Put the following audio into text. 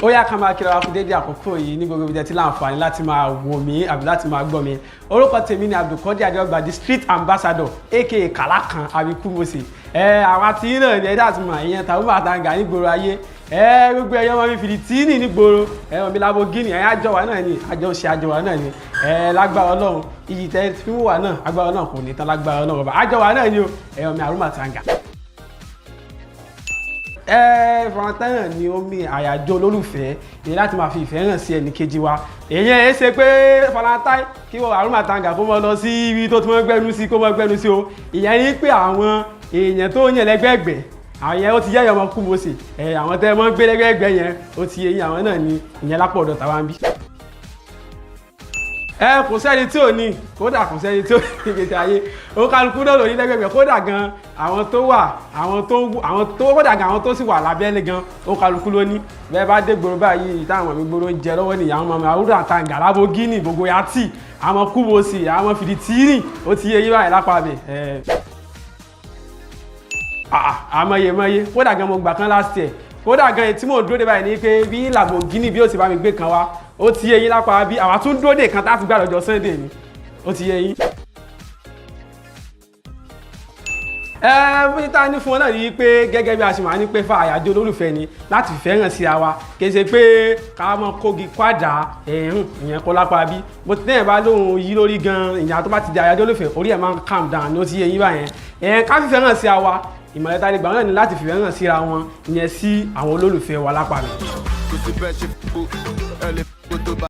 Ó yá, ká máa kíra wa kú dédé àkókò yìí ní gbogbo ibi tẹ́ ti láǹfààní láti máa wò mí àbí láti máa gbọ́ mi. Orúkọ tèmi ni Abdulkadir Adéọgbà, the street ambassador, aka Kalakan àbí Kúmọ̀sì. Ẹ àwa tí náà ní ẹ̀dá àtúmọ̀ ìyẹn tàbí bàtàǹgà nígboro ayé. Ẹ gbogbo ẹ̀yọ́ ọmọ mi fìdí nígboro, ẹ ọmọ mi Lamborghini, ẹ àjọ wa náà ni, àjọ ṣe àjọ wa náà ni. Ẹ lágbára Ọlọ́run, iyì tẹ fi wà náà, agbára Ọlọ́run kò ní tán, lágbára Ọlọ́run ọba. Àjọ wa náà ni o, ẹ ọmọ mi àrùmàtàǹgà. Ẹ Valentine ni omi àyájọ́ olólùfẹ́ èyí láti máa fi ìfẹ́ hàn sí ẹnì kejì wa. Èyàn ẹ ṣe pé Valentine kí wọ́n àrùmàtàǹgà kó mọ́ lọ sí ibi tó ti mọ́ gbẹ́nu sí, kó mọ́ gbẹ́nu sí o. Ìyẹn ní pé àwọn èèyàn tó yàn lẹ́gbẹ̀ẹ́gbẹ̀, àwọn yẹn, ó ti yẹ́yọ̀ ọmọ kú mo sì ẹ àwọn tẹ́ mọ́ gbé lẹ́gbẹ̀ẹ́gbẹ̀ yẹn, ó ti yẹ yín, àwọn náà ni ìyẹn lápò ọ̀dọ̀ tàwa ń bí. Ẹ kò sẹ́ni tí ò ní, kódà kò sẹ́ni tí ò ní gbèsè ayé. Ó kálukú náà lò ní lẹ́gbẹ̀gbẹ̀, kódà gan àwọn tó wà, àwọn tó àwọn tó, kódà gan àwọn tó sì wà lábẹ́lé gan, ó kálukú ló ní. Bẹ́ẹ̀ bá dé gbòòrò báyìí, táwọn ọmọ mi gbòòrò ń jẹ lọ́wọ́ nìyà, àwọn ọmọ mi àwùrọ̀ àtàǹgà, Lamborghini, gbogbo yàtì, àwọn kúbọ̀sì, àwọn fìdítìrì, ó ti yẹ yí báyìí lápá bẹ̀. Ẹ̀ àmọye mọye, kódà gan mo gbà kan last year, kódà gan tí mò ń dúró dé báyìí ní pé bí Lamborghini bí ó ti bá mi gbé kan wá. Ó ti yé yín lápá bí àwa tún dúró dé kan tá a ti gbà lọ́jọ́ Sunday ni, ó ti yé yín. Ẹ bí tá a ní fún ọ náà ní pé gẹ́gẹ́ bí a ṣe máa ní pé fa àyájọ́ olólùfẹ́ ni láti fìfẹ́ hàn síra wa. Kì í ṣe pé ká mọ kógi kwádà ẹ̀hún, ìyẹn kọ́ lápá bí bó ti tẹ́yìn bá lóhun yí lórí gan. Ìyẹn tó bá ti di àyájọ́ olólùfẹ́, orí ẹ̀ máa ń calm down ní. Ó ti yé yín báyẹn. Ẹ̀ ká fìfẹ́ hàn síra wa. Ìmọ̀lẹ́ tá a lè gbà náà ni láti fìfẹ́ hàn síra wọn, ìyẹn sí àwọn olólùfẹ́ wa lápá mi. Kò sí bẹ́ẹ̀ ṣe fò ẹ lè fò tó bá.